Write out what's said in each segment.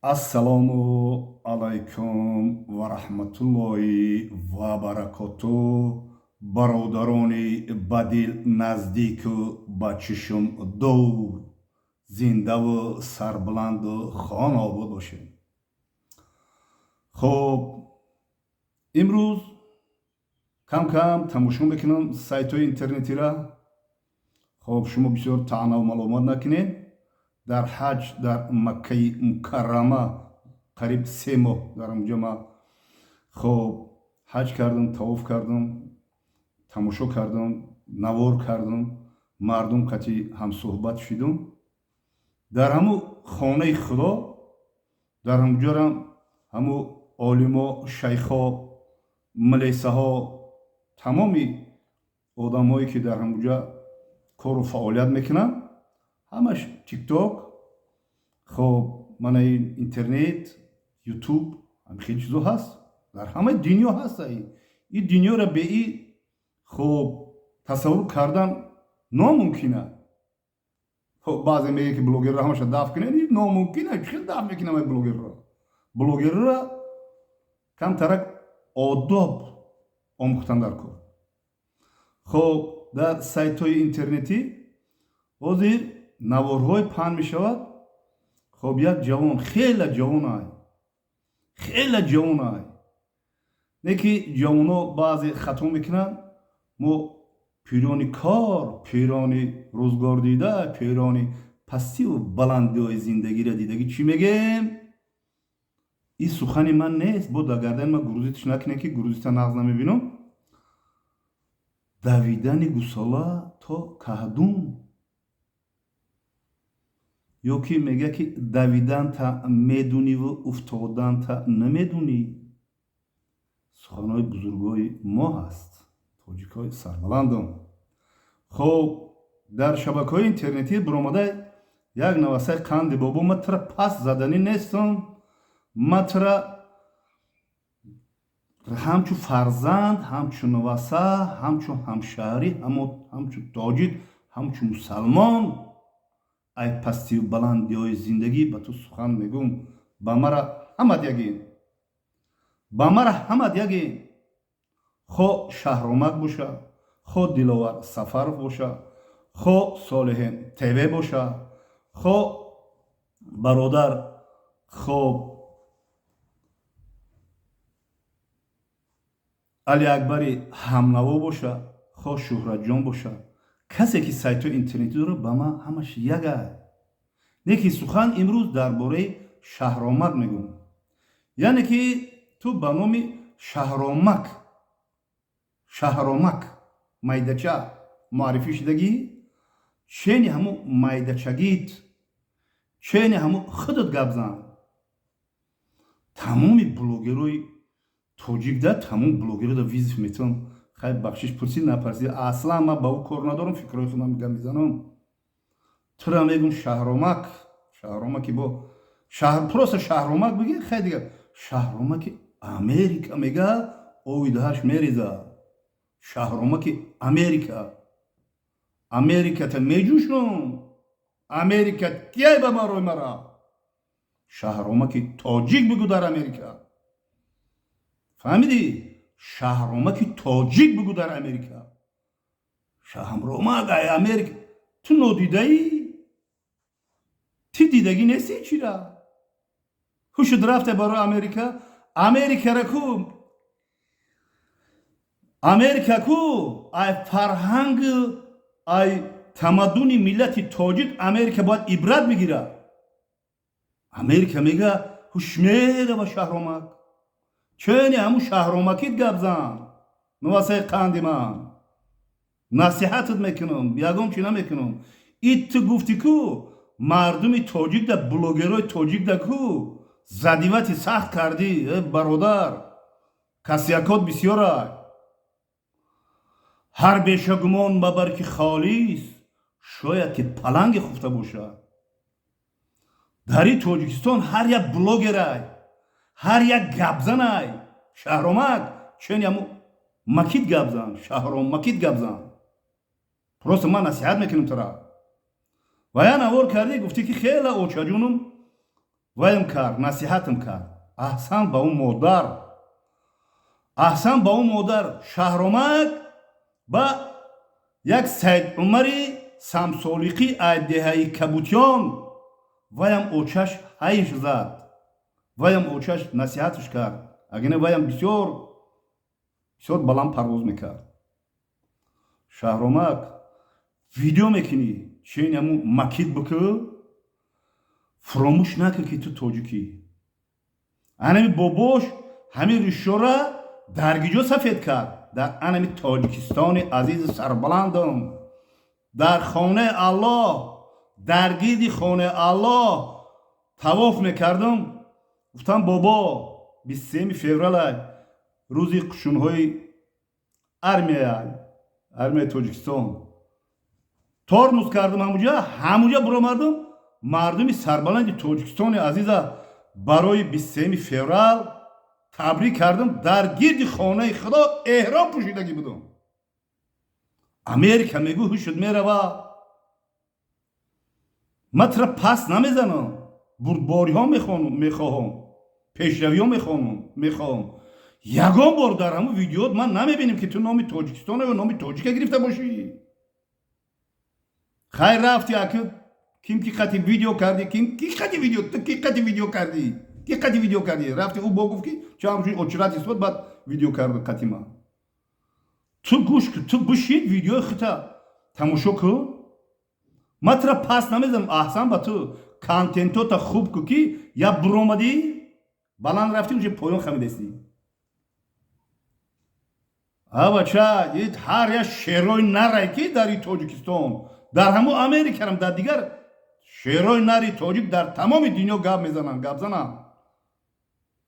Ассалому алайкум ва раҳматуллоҳи ва баракоту, бародарони ба дил наздику ба чишм дур, зиндаву сарбуланду хонобод бошед. Хуб, имрӯз кам-кам тамошо мекунам сайтҳои интернетира. Хуб, шумо бисёр таънаву маломат накунед. Дар ҳаҷ, дар Маккаи Мукаррама, қариб 3 моҳ дар онҷо ма, хуб, ҳаҷ кардам, тавоф кардам, тамошо кардам, навор кардам, мардум қати ҳамсӯҳбат шудум. Дар ҳаму хонаи Худо, дар ҳамҷорам ҳаму олимо, шайхо, милесаҳо, тамоми одамҳое, ки дар ҳамуҷа кору фаъолият мекунанд, ҳамаш ТикТок, хоб, мана ин интернет, Ютуб, хеле чизо ҳаст, дар ҳамаи дунё ҳаст. Ин дунёро бе и, хуб, тасаввур кардан номумкина. Хоб, баъзе мегӯянд, ки блогерро ҳамаша дафт кунед. Ин номумкина. Чӣ хел дафт мекунам ай блогерро? Блогерро камтарак одоб омӯхтан дар кор. Хоб, дар сайтҳои интернетӣ ҳозир наворҳое паҳн мешавад. Хоб, як ҷавон, хеле ҷавонай, хеле ҷавонай, не ки ҷавоно баъзе хато мекунанд, мо пирони кор, пирони рӯзгордида, пирони пастиву баландиҳои зиндагиро дидагӣ чӣ мегем? Ин сухани ман нест, бо дар гардани ман грузить накунед, ки грузить а нағз намебинам. Давидани гусола то каҳдун, ё ки мегӯяд, ки давиданта медуниву уфтоданта намедунӣ. Суханҳои бузургои мо ҳаст, тоҷикҳои сарбаландам. Хоб, дар шабакаҳои интернетӣ биромада як навасаи қанди бобо. Ма тра пас заданӣ нестам, ма тра ҳамчун фарзанд, ҳамчун наваса, ҳамчун ҳамшаҳрӣ, ҳамчун тоҷик, ҳамчун мусалмон, ай пастию баландиҳои зиндагӣ ба ту сухан мегӯм. Ба мара ҳамат ягин, ба мара ҳамат ягин, хо Шаҳромак боша, хо Диловар Сафаров боша, хо Солиҳин ТВ боша, хо бародар, хоб, Алиакбари ҳамнаво боша, хо Шӯҳратҷон боша, касе ки сайтҳои интернетӣ дорад, ба ман ҳамаш ягай. Не ки сухан имрӯз дар бораи Шаҳромак мегӯм. Яъне ки ту ба номи Шаҳромак, Шаҳромак майдача муаррифӣ шудагӣ. Чени ҳаму майдачагит, чени ҳаму худат гап зан. Тамоми блогерои тоҷикда, тамоми блогерода вызов метавон. Хай, бахшиш пурсид, напарсид, аслан ман ба ӯ кор надорам, фикрҳои худам гап мезанам. Тура мегӯм, Шаҳромак, Шаҳромаки бо шаҳр, просто Шаҳромак бигӣ, хай дигар, Шаҳромаки Америка мега, оидаҳаш мереза. Шаҳромаки Америка, Америката меҷӯшам, Америка кияй ба марои мара. Шаҳромаки тоҷик бигӯ дар Америка, фаҳмидӣ? Шаҳромаки тоҷик бигӯ дар Америка. Шаҳромак ай Америка ту нодидаӣ, ти дидагӣ нестӣ. Чира ҳушуд рафте барои Америка? Америкара ку, Америка ку, ай фарҳанг, ай тамаддуни миллати тоҷик Америка бояд ибрат бигирад. Америка мега, ҳуш мерава. Шаҳромак, чени ҳамун шаҳромакит гап зан. Нувасаи қанди ман, насиҳатат мекунам, ягон чи намекунам. И ту гуфтӣ ку, мардуми тоҷикда, блогерои тоҷикда ку задевать и сахт кардӣ. Э, бародар, косяк от бисёра. Ҳар бешагумон мабар, ки холист, шояд ки паланге хуфта бошад. Дар и Тоҷикистон ҳар як блогерай, ҳар як гапзанай. Шаҳромак, чен яму макит гапзан, шаҳромакит гапзан. Просто ман насиҳат мекунам тура. Ва я навор кардӣ, гуфтӣ, ки хела очаҷунум. Ваям кард, насиҳатам кард. Аҳсан ба ӯ модар, аҳсан ба ӯ модар. Шаҳромак ба як Саид Умари Самсолиқӣ, айдеҳаи Кабутён, ваям очаш ҳайш зад, ваям очаш насиҳаташ кард. Агар не, ваям бисёр бисёр баланд парвоз мекард. Шаҳромак, видео мекунӣ, чен ҳаму макит бикӯ, фуромӯш накун, ки ту тоҷикӣ. Анами бобош ҳамин ришора дар гиҷо сафед кард? Дар анами Тоҷикистони азизи сарбаландам, дар хонаи Аллоҳ, дар гирди хонаи Аллоҳ тавоф мекардам. Гуфтам: «Бобо, 23 феврала, рӯзи қушунҳои армия, армияи Тоҷикистон». Тормуз кардам ҳамуҷа, ҳамуҷа буромардам, мардуми сарбаланди Тоҷикистони азиза барои 23 феврал табрик кардам. Дар гирди хонаи Худо эҳром пӯшидагӣ будам. Америка мегӯ, ҳушуд мерава. Ман тура пас намезанам, бурдбориҳо мехоҳам, пешравиҳо мехоҳам. Ягон бор дар ҳамун видеот ман намебинем, ки ту номи Тоҷикистона ё номи тоҷика гирифта бошӣ. Хайр, рафти, аки ким ки қати видео кардӣ, ким ки қати видео, ту ки қати видео кардӣ, ки қати видео кардӣ, рафти, ӯ бо гуфт, ки чамчун очират истод, баъд видео кард қати ман. Ту гӯш, ту бишин, видеои хита тамошо кун. Ман тура пас намезанам. Аҳсан ба ту, контентота хуб ку, ки я буромадӣ, баланд рафтӣ, уже поён хамидастӣ. А бача, ҳар як шерои нарай, ки дар Тоҷикистон, дар ҳамун Америкарам, дар дигар шерои нари тоҷик дар тамоми дунё гап мезананд, гап зананд.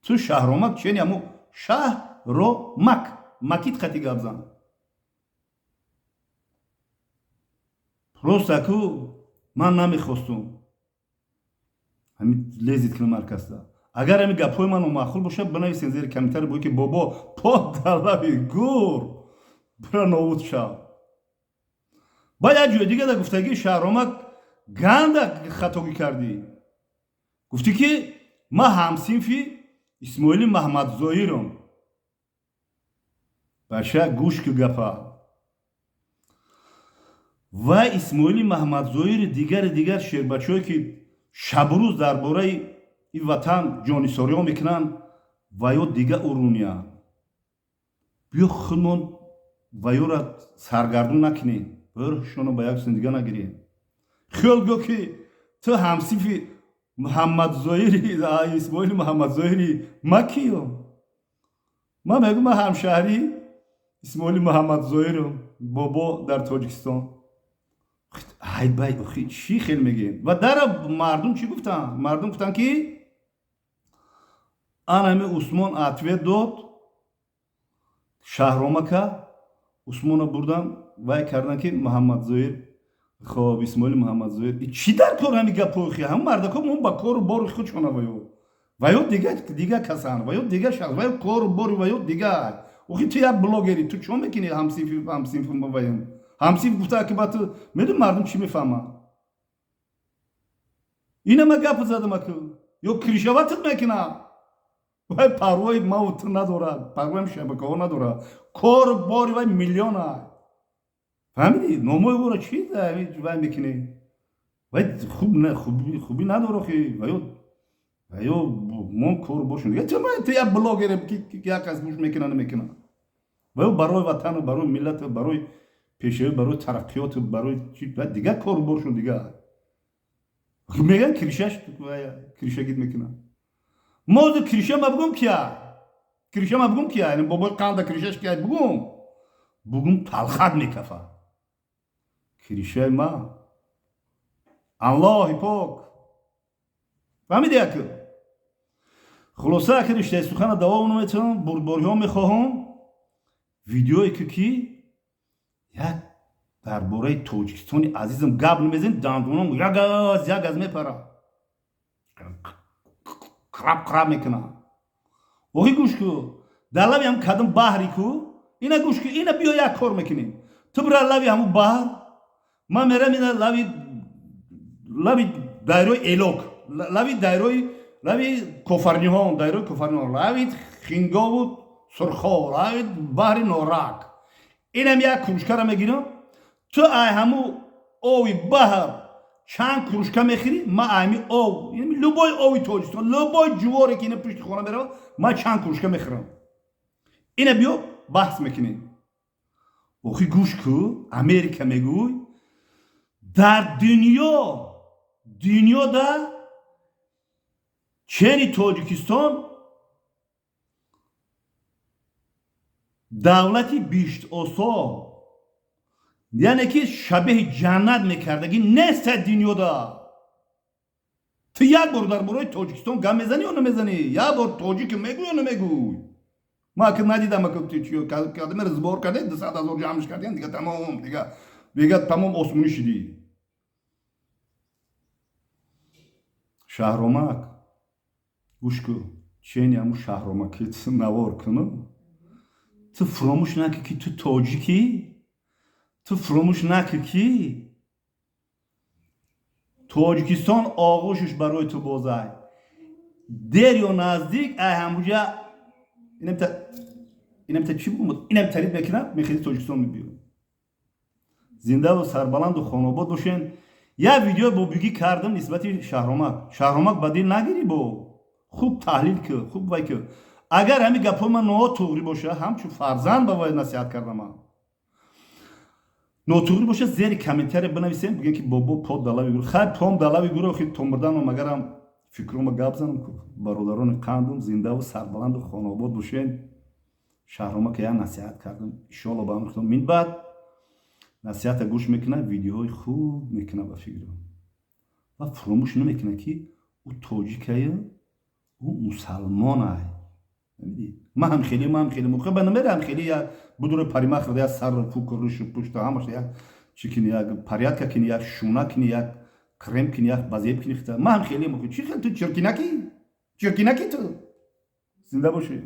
Ту, Шаҳромак, чени ҳаму Шаҳромак макит қати гап зан. Просто аку ман намехостум ҳамин лезить кунам ҳар. Агар ҳамин гапҳои ман номаъқул бошад, бинависен зери комментарий, бо ки бобо по дар лаби гур бира нобуд шав. Баъд як ҷои дига да гуфтагӣ, Шаҳромак, ганда хатогӣ кардӣ. Гуфтӣ, ки ман ҳамсинфи Исмоили Маҳмадзоирам. Бача, гӯш ку гапа. Ва Исмоили Маҳмадзоири дигари дигар шербачаҳое, ки шабу рӯз дар бораи ин ватан ҷонисориҳо мекунанд, ва ё дига уруния. Биё, худмон ва ёра саргардон накунем, ва ёро ба як дига нагирем. Хиёл гӯ, ки ту ҳамсинфи Муҳаммадзоири, Исмоили Муҳаммадзоири, ма киём? Ман мегӯм, ман ҳамшаҳрии Исмоили Муҳаммадзоирам, бобо, дар Тоҷикистон. Ай бай, чӣ хел мегӯем? Ва дара мардум чӣ гуфтанд? Мардум гуфтанд, ки анами Усмон ответ дод Шаҳромака. Усмона бурдан, вай кардан, ки Муҳаммадзоир, хоб, Исмоили Муҳаммадзоир чӣ дар кор ҳами гапои ҳам мардако мо ба кору бори худшона, ваё дига касан, ваё дига шахс, ваё кору бори ваё дига. Охи ту як блогери, ту чо мекунӣ ҳамсинфи, ҳамсинф, ваем ҳамсинф гуфта, ки ба ту медон, мардум чӣ мефаҳмад? Ина ма гап задам, аку ё крышевать мекуна. Вай парвои маву ту надорад, парвои шабакаҳо надорад, кору бори вай миллиона. Фаҳмидӣ? Номои ӯро чӣ вай мекунӣ? Вай хуб хубӣ надор, охи ваё мо кору боршон. Ту як блогере, ки як кас гӯш мекуна, намекуна. Ваё барои ватану барои миллату барои пешравӣ, барои тараққиёту барои дигар кору боршон дигар. Мегӯян, крышаш крышагид мекунад. Мо ҳозир крыша ма бугум кия, крыша ма бугум кия, бобои қанда крышаш кия бугум, бугум, талхат мекафа. Крышаи ма Аллоҳи пок. Фаҳмиди, аку? Хулоса, аки риштаи сухана давом наметавонам. Бурдбориҳо мехоҳам. Видеое ки як дар бораи Тоҷикистони азизам гап намезанед, дандонам ягаз ягаз мепара, краб краб мекунам. Охи гӯш ку, дар лаби ҳам кадом баҳри ку, ина гӯш ку, ина биё, як кор мекунем. Ту бира лаби ҳамун баҳр, ман мерам ина лаби дайрои Элок, лаби дайрои Рави Кофарниҳон, дайрои Кофарниҳон, равид Хингову Сурхов, равид баҳри Норак. Инам як кружкара мегирам. Ту ай ҳаму ови баҳр чанд кружка мехӯрӣ, ма ами ов, любой ови Тоҷикистон, любой ҷуворе, ки ина пушти хона меравад, ма чанд кружка мехӯрам. Ина биё, баҳс мекунем. Охи, гӯш ку, Америка мегӯй, дар дунёда чени Тоҷикистон давлати биштосо, яъне ки шабеҳи ҷаннат мекардагӣ неста дунёда. Ту як бор дар бораи Тоҷикистон гап мезанӣ ё намезанӣ? Як бор тоҷик мегӯй ё намегӯй? Ма ки надидам, кадамер сбор кардем, 200 000 ҷамъш кардем, дига тамом, дига тамом, осмонӣ шидӣ. Шаҳромак, гӯш ку, чени ҳаму шаҳромаки навор куну, ту фуромӯш накӣ, ки ту тоҷикӣ. Ту фуромӯш накӣ, ки Тоҷикистон оғӯшаш барои ту бозай. Дер ё наздик, ай ҳамуҷа инамта чӣ бугум, инам тарид мекунад, мехези, Тоҷикистон мебиёд. Зиндаву сарбаланду хонобод бошен. Як видео бо бигӣ кардам нисбати Шаҳромак. Шаҳромак, ба дил нагирӣ, бо хуб таҳлил ки, хуб вай ки, агар ҳамин гапҳо ман нотуғрӣ боша, ҳамчун фарзанд ба вай насиҳат кардам, нотуғрӣ боша, зери комментария бинависем, бигем, ки бобо по далави гур. Хай, пом далави гур, охи томбурданом, агарам фикрома гап занам. Бародарони қандум, зиндаву сарбаланду хонобод бошен. Шаҳромака як насиҳат кардам, иншоалло ба амри Худо, минбаъд насиҳата гӯш мекунад, видеоҳои хуб мекунад ба фикрам ва фуромӯш намекунад, ки ӯ тоҷикая, ӯ мусалмонай. Ман ҳам хеле, ман ҳам хеле мухи ба намерам, хеле як будуро парима хӯрда, як сарро пуку рӯшу пушта ҳамаш як чӣ кини, як порядка кини, як шуна кини, як крем кини, як базеб кини. Ман ҳам хеле мухи чӣ хел ту чиркинаки, чиркинаки ту. Зинда бошӣ.